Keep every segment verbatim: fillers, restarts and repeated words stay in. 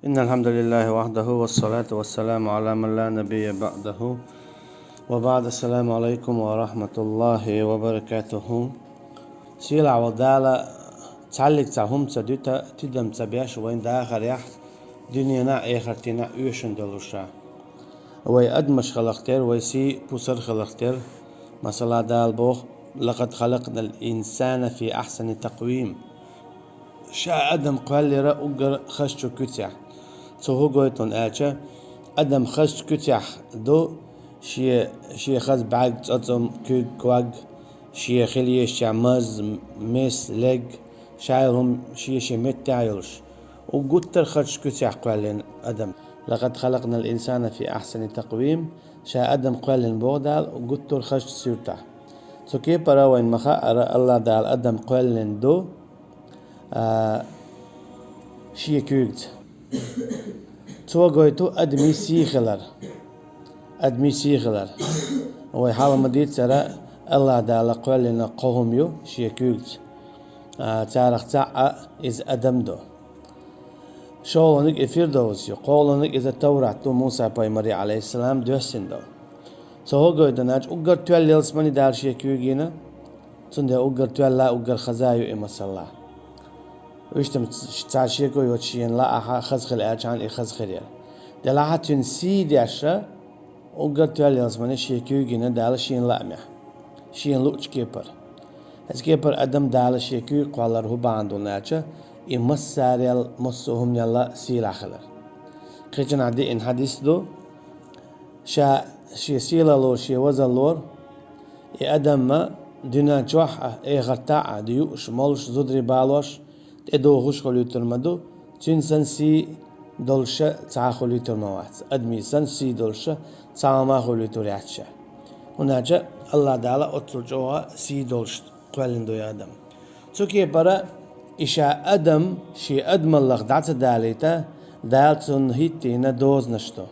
إن الحمد لله وحده والصلاة والسلام على من لا نبي بعده وبعد. السلام عليكم ورحمة الله وبركاته. Сийлахь волу Дала цхьаллиг цхьа хӀума ца дуьту, тидам ца беш вайн дахарехь, дуьненахь а, эхартенахь а оьшуш долуш. Вай адамаш хиларх тера, вай сий пусар хиларх тера. Масала, Дала боху: «لقد خلقنا الإنسان في أحسن تقويم». Ша адам кхоьллира уггар хазачу куьцехь. Цо хӀун гойту аьлча, адам хазачу куьцехь ду, шен, шен хаза бӀаьрг, цӀоцӀам, куьг, ког, шен хила езачохь маз, мес, лег, шайла хӀума шен-шен меттехь йолуш. Уггар гуттар а хазачу куьцехь кхоьллина адам. «لقد خلقنا الإنسان في أحسن تقويم». Ша адам кхоьллина боху Дала гуттар а хазачу суьртахь. Цу кепара вайн ма-хаъара, АллахӀ Дала адам кхоьллина ду, а, шен куьйгаца. Цо гойту адамийн сий хилар. Адамийн сий хилар. Вай хьалха ма-дийццара, АллахӀ Дала кхоьллина кхо хӀума ю шен куьйгаца. А, царах цхьаъ а иза адам ду. ШолгӀаниг и Фирдовс ю, кхоалгӀаниг иза Таврат ду, Муса-пайхамаре, Ӏалайхиссалам, доьссина ду. Цо хӀун гойту аьлча, уггар тоьлла ялсамани Дала шен куьйга йина, цундела уггар тоьлла, уггар хаза ю и, масала. Вуьштам цхьа шеко йоцуш шена лаахь, хаза хила аьлчахьана, и хаза хир яра. Делахь а цуьнан сий деш, уггар тоьлла ялсамани шен куьйга йина Дала шена лаамехь, шена луучу кепара. Иза кепара адам Дала шен куьйга кхоллар хӀун бахьана ду аьлча, и массарел, массо а хӀуманел сийлахь хилар. Кхечанхьа деана хьадис ду: ша шен сийлаллора, шен вазаллора и адам дуьнен чохь а, эхартахь а, юуш, молуш, зударий балош, тӀедухуш хуьлуьйтур ма ду, цуьнан санна сий долуш цхьа а хуьлуьйтур ма вац, адамийн санна сий долуш цхьа хӀума а хуьлуьйтур яц ша. ХӀунда аьлча АллахӀ Дала оццул чӀогӀа сий долуш кхоьллина ду и адам. Цу кепара и ша адам шен адамаллах дӀа ца далийта, Дала цунна хӀиттийна дозанаш ду.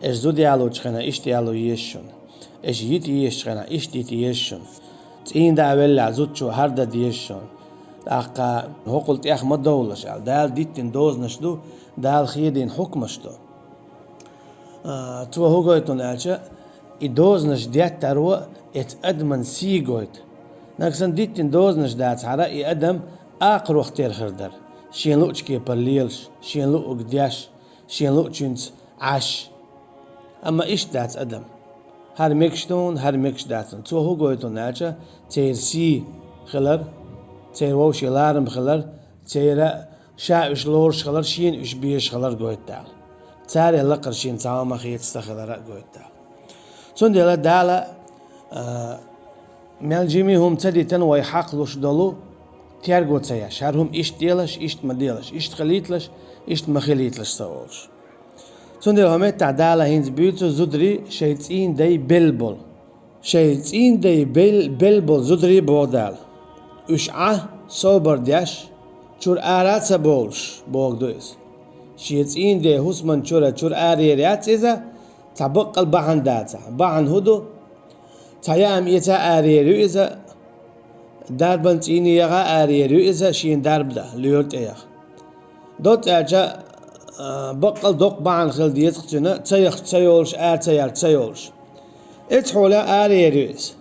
Аша зуда ялочу хенахь иштта яло еза шуна. Аша йита езачу хенахь иштта йита еза шуна. ЦӀийнда веллехь зудчо хӀара дан деза шуна. ТӀаккха хӀокхул тӀех ма довлалаш аьлла, Дала диттина дозанаш ду, Дала хедийна хьукмаш ду. А, цо хӀун гойту аьлча, и дозанаш деттаро эца адаман сий гойту. Нагахь санна диттина дозанаш дацахьара, и адам акхарох тера хир дара, шен луучу кепара лелаш, шен луург деш, шен луучуьнца Ӏаш. Амма иштта дац адам. ХӀара мегаш ду хьуна, хӀара мегаш дац хьуна. Цо хӀун гойту аьлча, церан сий хилар, церан вовшийн ларам хилар, церан ша уьш лоруш хилар, шена уьш безаш хилар гойту Дала. Царел лакхара шена цхьа хӀума хеташ ца хилар а гойту Дала. Цундела Дала, а, мел жимий хӀума ца дитина вай хьакхалуш долу терго ца еш. ХӀара хӀума иштта делаш, иштта ма делаш, иштта хилийталаш, иштта ма хилийталаш ца олуш. Цундела хӀокху меттехь Дала хӀинца буьйцу зударий шайн цӀийнан дай белла болу. Шайн цӀийнан дай бел-, белла болу зударий боху Дала. Уьш Ӏа собар деш, чуьра ара а ца бовлуш, бохург ду иза. Шен цӀийнан ден хӀусаман чуьра, чуьра араяр яц иза, цхьа баккъал бахьана дацахь. Бахьана хӀун ду? Цхьа яам эца араяр ю иза, дарбан цӀийне яха араяр ю иза, шена дарба дан, лоьра тӀе яха. Доцца аьлча, а, баккъал доккха бахьана хила деза-кх цуьнан, ца яхча ца йолуш, ара ца яьлча ца йолуш. Эцу хьолехь араяр ю иза.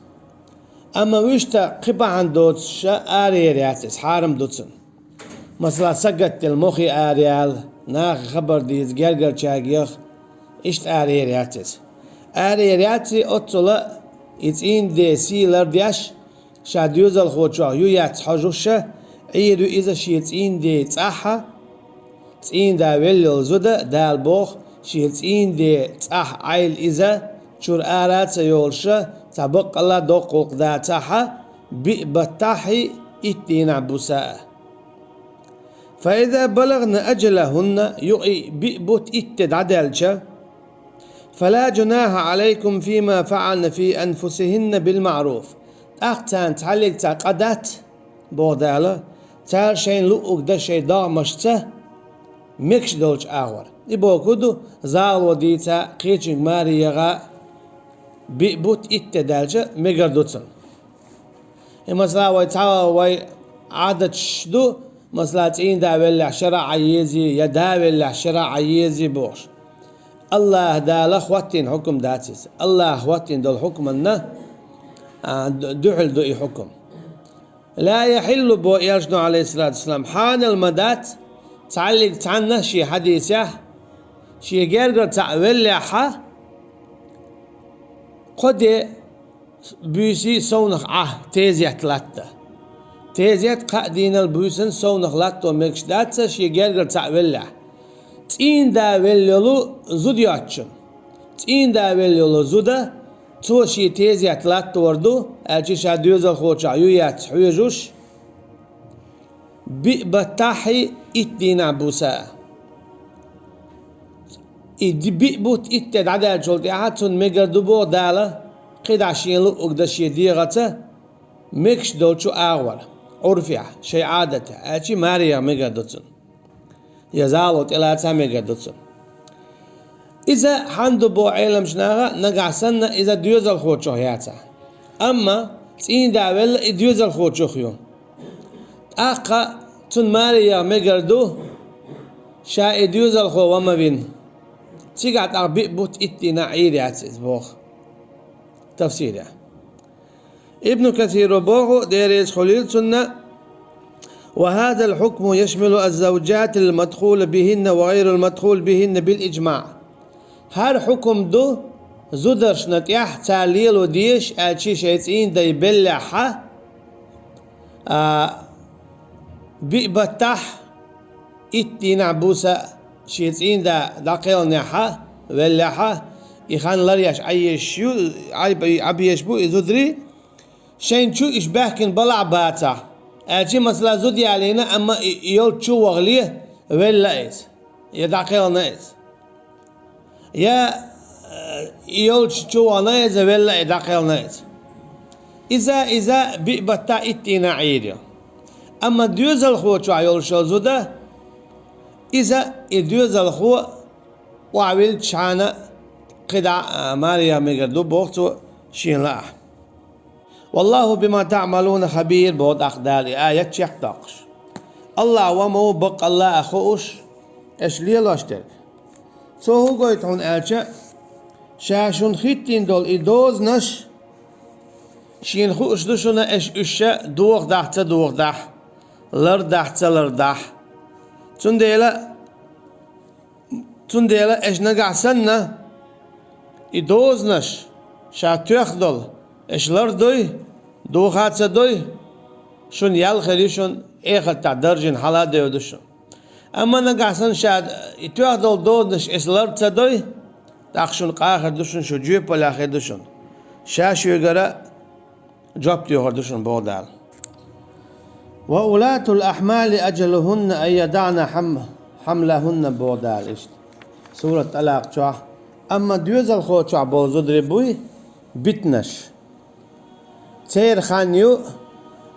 Амма вуьшта кхин бахьана доцуш араяр яц иза, хьарам ду цунна. Масала, сагатделла мохе араяла, нахе хабар дийца, гергарчаьрга яха, иштта араяр яц иза. Араяр яц и оццула, и цӀийнан ден сий лардеш, ша доьзалхочох ю яц хьожуш, Ӏийр ю иза шен цӀийнан ден цӀахь, цӀийнда велла йолу зуда, Дала боху, шен цӀийнан ден цӀахь Ӏайла иза, чуьра ара а ца йолуш, цхьа баккъалла доккха гӀуллакх дацахь, биъ баттахь, итт дийнахь буса а. فإذا بلغن أجلهن, юкъа и биъ бутт, итт де дӀадаьлча, فلا جناح عليكم فيما فعلن في أنفسهن بالمعروف. ТӀаккха царна цхьаллиг цхьа къа дац, боху Дала, цара шайна луъург дан шайн догӀмашца мегаш долчу агӀор. И бохург ду, загӀало дийца, кхечуьнга маре яха, биъ бутт, итт де даьлча, мегар ду цунна. И масала вай цхьа вай Ӏадаташ ду, Масала, цӀийнда веллехь шера Ӏан езий, я да веллехь шера Ӏан езий бохуш. АллахӀ Дала хӀоттийна хьукум дац иза. АллахӀа хӀоттийна долу хьукманна, а, ду-, дуьхьал ду и хьукум. «Ла яхьиллу», бо элчано, Ӏалайхиссалату вассалам, хьанал ма дац, цхьаллиг цхьанна шен хьадисехь, шен гергара цхьаъ веллехьа, кхо де буьйсий совнах Ӏа тезет латта. Тезет кхаа дийнал буьйсан совнах латто мегаш дац шен гергара цхьаъ веллехь. ЦӀийнда велла йолу зуда йоцучун. ЦӀийнда велла йолу зуда, цо шен тезет латтор ду, аьлча ша доьзалхочохь ю яц хьоьжуш, биъ баттахь итт дийнахь буса. И ди-, биъ бутт итт де дӀадаьллачул тӀаьхьа цунна мегар ду боху Дала, кхидӀа шен луъург дан шен дегӀаца, мегаш долчу агӀор, Ӏурфехь, шайн Ӏадатехь, аьлча маре яха мегар ду цунна. Я зало тӀелаца мегар ду цунна. Иза хьанна ду боху Ӏеламчу наха, нагахь санна иза доьзалхочух яцахь. Амма цӀийнда велла и доьзалхочух ю. ТӀаккха цунна маре яха мегар ду, ша и доьзалхо ван ма вина. Цигахь тӀаккха биъ бутт итт дийнахь Ӏийр яц иза боху. Тафсирехь. Ибн Касиро боху, Дела реза хуьлийла цунна: «وهذا الحكم يشمل الزوجات المدخول بهن وغير المدخول بهن بالإجماع». ХӀара хьукум ду зударшна тӀехь, цара лело дезаш аьлча шайн цӀийнда беллехьа, а, биъ баттахь итт дийнахь буса шен цӀийнда дӀакхелхинехьа, веллехьа, и хан ларъеш Ӏан езаш ю, Ӏан-, Ӏан безаш бу и зударий, шайн чу иша баьхкина балахь бацахь. Аьлча, масала, зуда ялийна, амма и, и йолчу чу вахале, велла иза, я дӀакхелхина иза. Я, э, и йолчу чу вахана иза, велла и дӀакхелхина иза. Иза, иза биъ баттахь итт дийнахь Ӏийр ю. Амма доьзалхочохь йолуш йолу зуда, иза и доьзалхо охьавилличхьана кхидӀа, а, маре яха мегар ду боху цо шена лаахь. «والله بما تعملون خبير», боху тӀаккха Дала и аят чекхдоккхуш. АллахӀ ван ма ву баккъалла а хууш, аша лелош дерг. Цо хӀун гойту хьуна аьлча, ша шуна хӀиттийна долу и дозанаш, шена хууш ду шуна, аша уьш ша дохадахь а, ца дохадахь а, лардахь а, ца лардахь а. Цундела Цундела аша нагахь санна, и дозанаш ша тоьхна долу, аша лардой, доха а ца дой, шуна ял хир ю шуна, эхартахь даржийна хьала а девр ду шуна. Амма нагахь санна ша и тоьхна долу дозанаш аша лар ца дой, тӀаккха шуна къа хир ду шуна, шу жоьпаллехь хир ду шуна. Ша шуьгара жоп доьхур ду шуна, боху Дала. «وأولاة الأحمال أجلهن أن يضعن حم-، حملهن», боху Дала иштта. Сурат ТӀалакъ чохь. Амма доьзалхочохь болу зударий буй битинарш. Церан хан ю,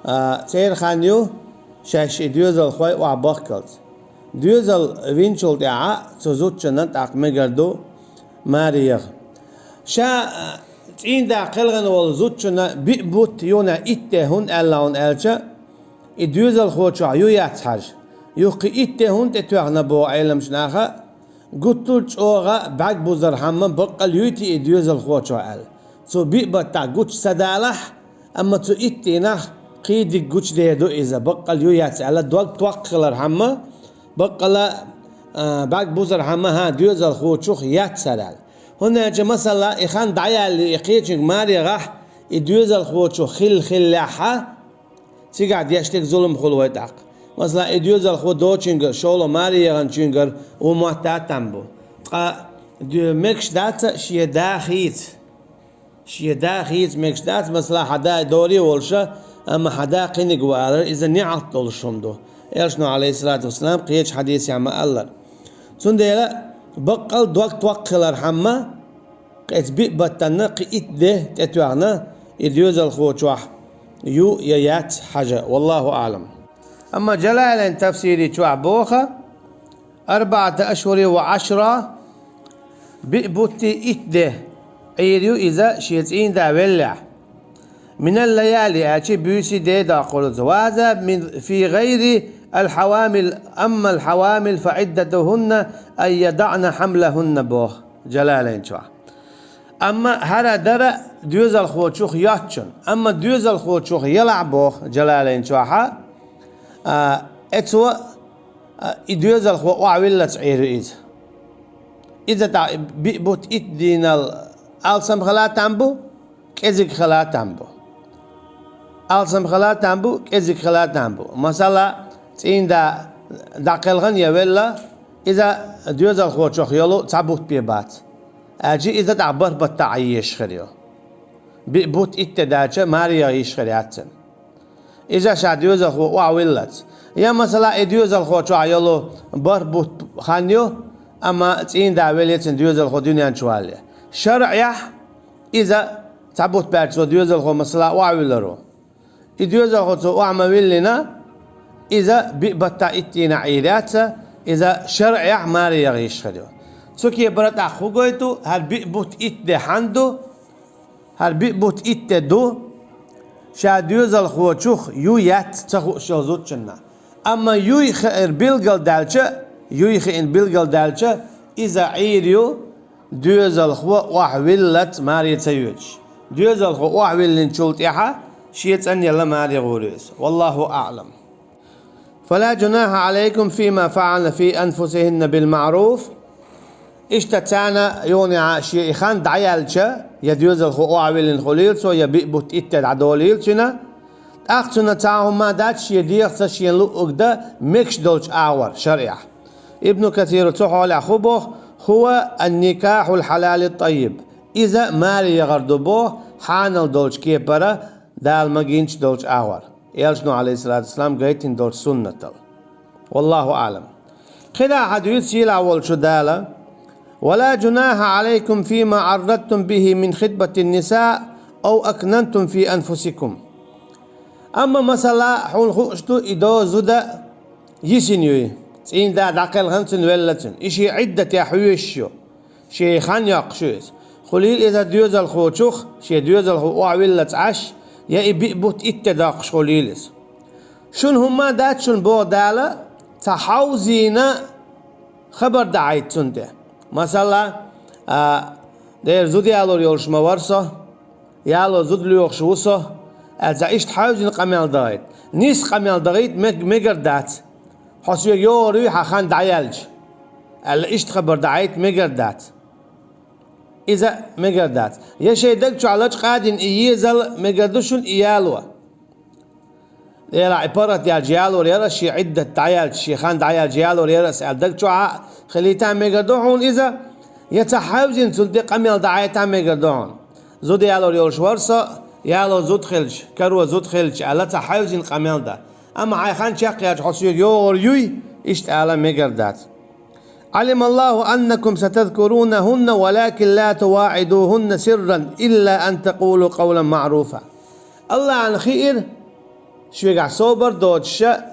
а, церан хан ю, шаьш и доьзалхой охьабахкалц. Доьзал винчул тӀаьхьа цу зудчунна тӀаккха мегар ду маре яха. Ша, а, цӀийнда кхелхина волу зудчунна биъ бутт юна итт де хӀунда аьлла хьуна аьлча, и доьзалхочохь ю яц хьажа. Юха кхин итт де хӀунда тӀетоьхна боху Ӏеламчу наха, гуттар а чӀогӀа бӀаьрг бузархьама баккъал юй те и доьзалхочо аьлла. Цу биъ баттахь гучу ца далахь, амма цу итт дийнахь кхидиг гучудер ду иза, баккъал ю яц аьлла, дог токкха хилархьама, баккъала, а, бӀаьрг бузархьама, хӀан, доьзалхочух яц хӀара аьлла. ХӀунда аьлча, масала, и хан дӀаяллий, и кхечуьнга маре яхахь, и доьзалхочух хилла хиллехьа, цигахь деш дерг зулам хуьлу вай тӀаккха. Масала, и доьзалхо доцучуьнгара, шолгӀа маре яханчуьнгара ву мотт а там бу. Ткъа де-, мегаш дац шен да хийца. Шен да хийца мегаш дац, масала, хьан да доре а волуша, амма хьан да кхиниг ву алар, иза неӀалт долуш хӀума ду. Элчано, Ӏалайхиссалату вассалам, кхечу хьадисехь ма-аллара. Цундела баккъал дог токкха хилархьама, кхечу биъ баттанна кхин итт де тӀетоьхна, и доьзалхочохь ю я яц хьажа. Валлаху аӀлам. Амма Джалалайн тафсири чохь боху, «أربعة أشهر وعشرة», биъ бутти итт де Ӏийр ю иза шен цӀийнда веллехь. «من الليالي», аьлча буьйси де доккхур иза. «وهذا من في غير الحوامل، أما الحوامل فعدتهن أن يضعن حملهن, боху Джалалайн чохь. Амма хӀара дара доьзалхочух йоцчунна, амма доьзалхочух елахь, боху Джалалайн чохь, а, эцо, а, и доьзалхо охьавиллалц Ӏийр ю иза. Иза тӀаккха биъ бутт итт дийнал алсам хила там бу, кӀезиг хила там бу. Алсам хила там бу, кӀезиг хила там бу. Масала, цӀийнда дӀакхелхина я велла, иза доьзалхочух йолу цхьа бутт бен бац. Аьлча иза тӀаккха бархӀ баттахь Ӏан езаш хир ю. Биъ бутт итт де даьлча, маре яха йиш хир яц цуьнан. Иза ша доьзалхо охьавиллалц. Я, масала, и доьзалхочохь йолу бархӀ бутт хан ю, амма цӀийнда велла цуьнан доьзалхо дуьнен чу валале. ШарӀехь иза цхьа бутт баьлча цо доьзалхо, масала, охьавиллар ву. И доьзалхо цо охьа ма виллина, иза биъ баттахь итт дийнахь Ӏийр яц, иза шарӀехь маре яха йиш хир ю. Цу кепара тӀаккха хӀун гойту, хӀара биъ бутт итт де хьан ду, хӀара биъ бутт итт де ду, ша доьзалхочух ю яц ца хууш йолу зудчунна. Амма юй хиира билгалдаьлча, юй хиъна билгалдаьлча, иза Ӏийр ю, доьзалхо охьавиллалц маре ца йоьдуш. Доьзалхо охьавиллинчул тӀаьхьа шен цӀанъелла маре гӀур ю иза. والله أعلم. فلا جناح عليكم فيما فعلن في أنفسهن بالمعروف. Иштта царна юханехьа шен и хан дӀаяьлча, я доьзалхо охьавиллина хуьлийла цо, я биъ бутт итт де дӀадолийла цуьнан, тӀаккха цунна цхьа хӀума дац шен дегӀаца шена луъург дан мегаш долчу агӀор шарӀехь. Ибн Касира цу хьолехь хӀун боху: «هو النكاح الحلال الطيب». Иза маре яхар ду боху хьанал долчу кепара, Дала магийначу долчу агӀор, Элчано, алейхиссалату вассалам, гайтина долчу суннатал. والله أعلم. КхидӀа хьадуьйцу сийлахь волчу Дала: «ولا جناح عليكم فيما عرضتم به من خطبة النساء أو أكننتم في أنفسكم». Амма, масала, хьуна хууш ду, и до зуда йисина юй, цӀийнда дӀакхелхина цуьнан велла цуьнан, и шен Ӏиддатехь хьоьжуш ю. Шен хан йоккхуш ю иза. Хуьлийла иза доьзалхочух, шен доьзалхо охьавиллалц Ӏаш, я и биъ бутт итт де доккхуш хуьлийла иза. Шуна хӀума дац шуна, боху Дала, цхьа хьовзийна хабар дахьийта цунна тӀе. Масала, а, дера зуда ялор йолуш ма вара со, яло зуда лоьхуш ву со, аьлла, цхьа иштта хьаьвзина къамел дахийта. Нийса къамел дахийта мег-, мегар дац. Хьо соьга йогӀур юй хьан хан дӀаяьлча, аьлла, иштта хабар дахьийта мегар дац. Иза мегар дац. Я шайн даг чохь лачкъа а дина и езал мегар ду шуна и яло. Делахь и паргӀат яьлча ялор яра ас, шен Ӏиддат дӀаяьлча, шен хан дӀаяьлча ялор яра ас аьлла, даг чохь а хилийта а мегар ду хьуна иза, я цхьа хьаьвзина цунна тӀе къамел дахьийта а мегар ду хьуна. Зуда ялор йолуш вара со, яло зуда хилча, каро зуда хилча аьлла, цхьа хьаьвзина къамел дан. Амма хьайн хан чекхъяьлча хьо соьга йогӀур юй, иштта ала мегар дац. «علم الله أنكم ستذكرونهن ولكن لا تواعدوهن سرا إلا أن تقولوا قولا معروفا». АллахӀна хиира, шуьгахь собар доцуша,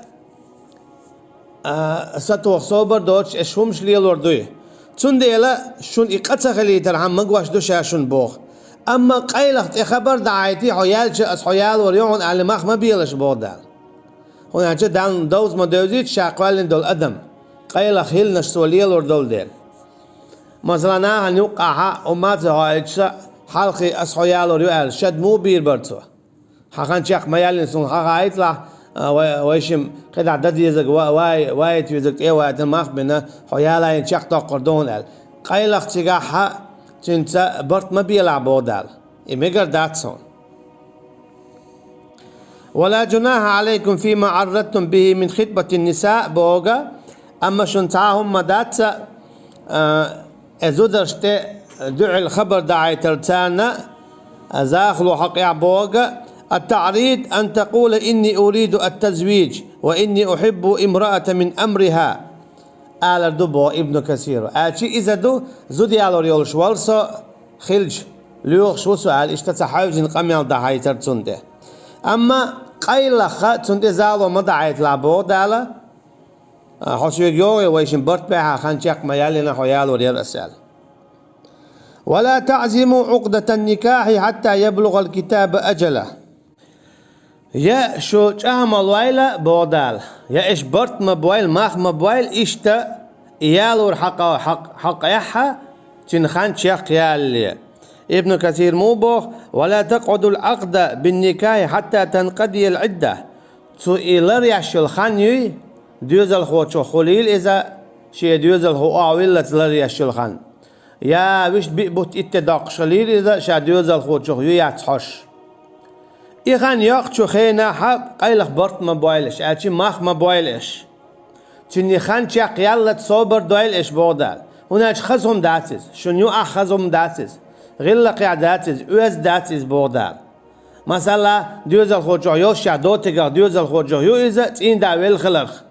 а, сатоха собар доцуш, аш хӀумаш лелор дуй. Цундела шуна и къа ца хилийтархьама магош ду ша шуна боху. Амма къайлаха тӀе хабар дахьийти, хьо яьлча ас хьо ялор ю хьуна аьлла мах ма белаш, боху Дала. ХӀунда аьлча Далла довза ма девзийта ша кхоьллина долу адам, къайлаха хӀилланаш цо лелор долу дела. Масала, нахана юккъахьа, хӀумма а ца хоуьйтуш, хьалхе ас хьо ялор ю аьлла, шад муха бийр бара цо? Хьан хан чекх ма яьллина суна хьан хаийталахь, а, вай, вай шим кхидӀа дан дезаг, ва-, вай, вай везаг тӀе а вайтина мах а бина, хьо ялайна чекхдоккхур ду хьуна аьлла. Къайлаха цигахь хьан цуьнца барт ма белахь, боху Дала. И мегар дац хьуна. «ولا جناح عليكم فيما عرضتم به من خطبة النساء», боху, амма шуна цхьа а хӀума дац, а, э, зударшна тӀе дуьхьал хабар дахьийтар царна, а, захало хьокъехь боху, «التعريض أن تقول إني أريد التزويج وإني أحب امرأة من أمرها», алар ду боху Ибн Касира. Аьлча иза ду, зуда ялор йолуш вара со, хилча, лоьхуш ву со аьлла, иштта цхьа хьаьвзина къамел дахьийтар цунна тӀе. Амма къайлаха цунна тӀе захало ма дахьийталахь, боху Дала, а, хьо соьга йогӀий, вай шин барт бехьа хан чекх ма яьллина, хьо ялор яра ас аьлла. «ولا تعزموا عقدة النكاح حتى يبلغ الكتاب أجله». Я шу чӀагӀ ма лойла, боху Дала, я эш барт ма бойла, мах ма бойла, иштта и ялор хьакъа-, хьакъ-, хьакъехьа, цуьнан хан чекхъялале. Ибн Касир муха боху: «Ва ла такъудул Ӏакъда бин никахи хьатта танкъадиял Ӏидда». Цу и лар еш йолу хан юй, доьзалхочух хуьлийла иза, шен доьзалхо охьавиллалц лар еш йолу хан. Я вуьшта биъ бутт итт де доккхуш хилийла иза, ша доьзалхочух ю яц хьожуш. И хан йоккхучу хенахь къайлаха барт ма бойла эш, аьлча мах ма бойла эш. Цуьнан хан чекхъяллалц собар дойла эш, боху Дала. ХӀунда аьлча хаза хӀума дац иза, шуна юкъахь хаза хӀума дац иза, гӀиллакхехь дац иза, оьзда дац иза, боху Дала. Масала, доьзалхочух йолуш ша дотигах доьзалхочух ю иза, цӀийнда велла хиларх.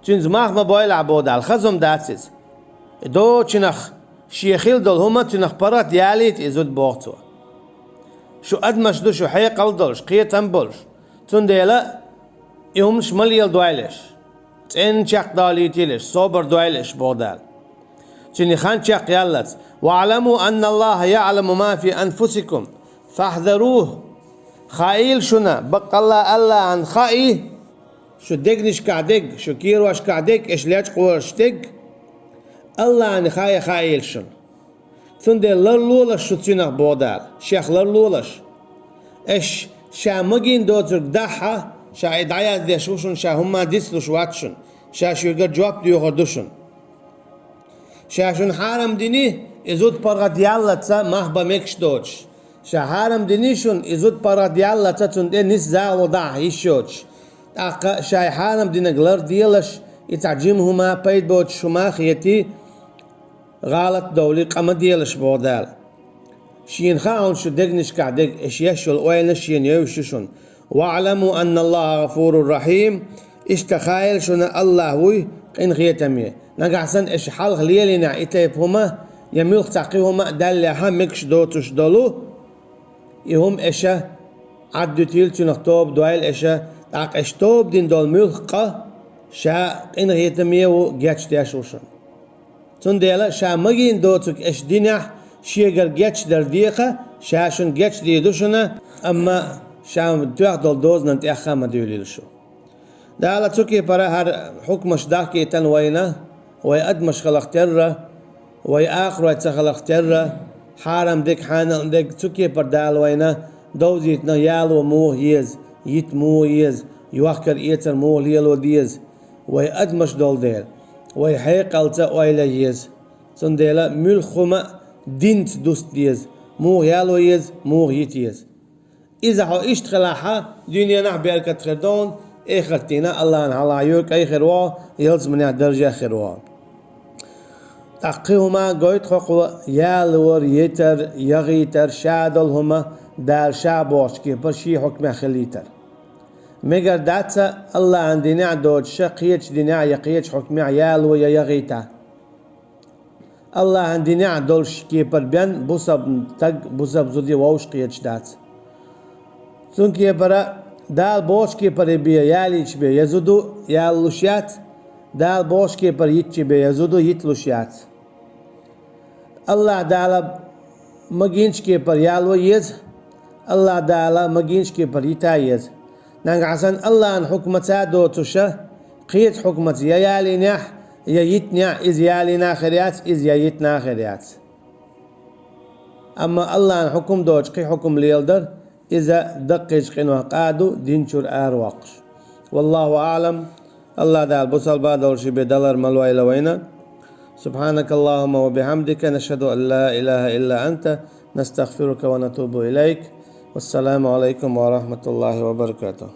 Цуьнца мах ма бойла, боху Дала, хаза хӀума дац иза. И доцучунах шен хилла долу хӀума цуьнах паргӀат ялийта и зуда, боху цо. Шу адамаш ду, шу хьекъал долуш, кхетам болуш. Цундела и хӀуманаш ма леладойла эш. ЦӀена чекхдалийтийла эш, собар дойла эш, боху Дала. Цуьнан хан чекхъяллалц. «Ва'ламу анналлаха я'ламу ма фи анфусикум, фахьзаруху». Хаийла шуна, баккъалла АллахӀан хаьа, шу дегнашкахь дерг, шу кийрошкахь дерг, эш лечкъораш дерг, АллахӀан хаьа, хаийла шуна. Цундела ларлолаш шу цуьнах, боху Дала, шех ларлолаш. Эш ша магийна доцург дахьа, ша и дӀаяздеш ву шуна, ша хӀумма дицлуш вац шуна, ша шуьгара жоп доьхур ду шуна. Ша шуна хьарам дини, и зуда паргӀат яллалца мах бан мегаш доцуш. Ша хьарам дини шуна, и зуда паргӀат яллалца цунна тӀе нисса загӀа ло дахьа йиш йоцуш. ТӀаккха шай хьарам динарг ларделаш, и цхьа жима хӀума, пайда боцуш хӀума а хетий, гӀалат а довлий, къа ма делаш, боху Дала. Шена хаьа хьуна шу дегнашкахь дерг, эш еш йолу ойланаш шена евзаш ю шуна. «ВаӀламу анналлаха гӀафурур рахьим». Иштта хаийла шуна, АллахӀ вуй къинхетаме. Нагахь санна эш хьалха лелийнехь и тайпа хӀума, я муьлхха цхьа кхин хӀума а даьллехьа, мегаш доцуш долу и хӀума эша Ӏаддуьтийла, цуьнах тоба дойла эша, тӀаккха эш тоба дина долу муьлхха къа ша къинхетаме ву, гечдеш ву шуна. Цундела ша магийна доцург эш динехь, шегара гечдар деха, ша шуна гечдийр ду шуна, амма ша тоьхна долу дозанан тӀехь а ма дуьйлийла шу. Дала цу кепара хӀара хьукмаш дахкийтина вайна, вай адамаш хиларх терра, вай акхарой ца хиларх терра, хьарам дерг, хьанал дерг, цу кепара Дала вайна довзийтина, яло муха еза, йита муха еза, йохкар-эцар муха лело деза. Вай адамаш долу дела, вай хьекъалца ойла еза. Цундела муьлхха хӀума а динца дуста деза, муха яло еза, муха йита еза. Иза хьо иштта хилахьа, дуьненахь беркат хир ду хьуна, эхартана АллахӀан хьалха юкъа хир ву хьо, ялсаманехь даржехь хир ву хьо. ТӀаккха кхин хӀума гойту хьо кхо, ялор, йитар, яхийтар, ша долу хӀума Дала ша бохучу кепара шен хьукмехь хилийтар. Мегар дац АллахӀан динехь доцуша кхечу динехь я кхечу хьукмехь яло я яхийта. АллахӀан динехь долуш кепара бен бусалба стаг, бусалба зуда вовшах кхеташ дац. Цуьнан кепара Дала бохучу кепара бен ялийча бен я зуда ялалуш яц, Дала бохучу кепара йитча бен я зуда йиталуш яц. АллахӀ Дала магийначу кепара яло еза, АллахӀ Дала магийначу кепара йита еза. Нагахь санна АллахӀан хьукмаца доцуша, кхечу хьукмаца я ялийнехь, я йитинехь, иза ялийна хир яц, иза я йитина хир яц. Амма АллахӀан хьукум доцуш кхин хьукум леладар, иза даккхийчу къинойх къа ду, дин чуьра аравоккхуш. Валлаху аӀлам. АллахӀ Дала бусалба долуш бен далар ма лойла вайна. سبحانك اللهم وبحمدك، نشهد أن لا إله إلا أنت، نستغفرك ونتوب إليك. والسلام عليكم ورحمة الله وبركاته.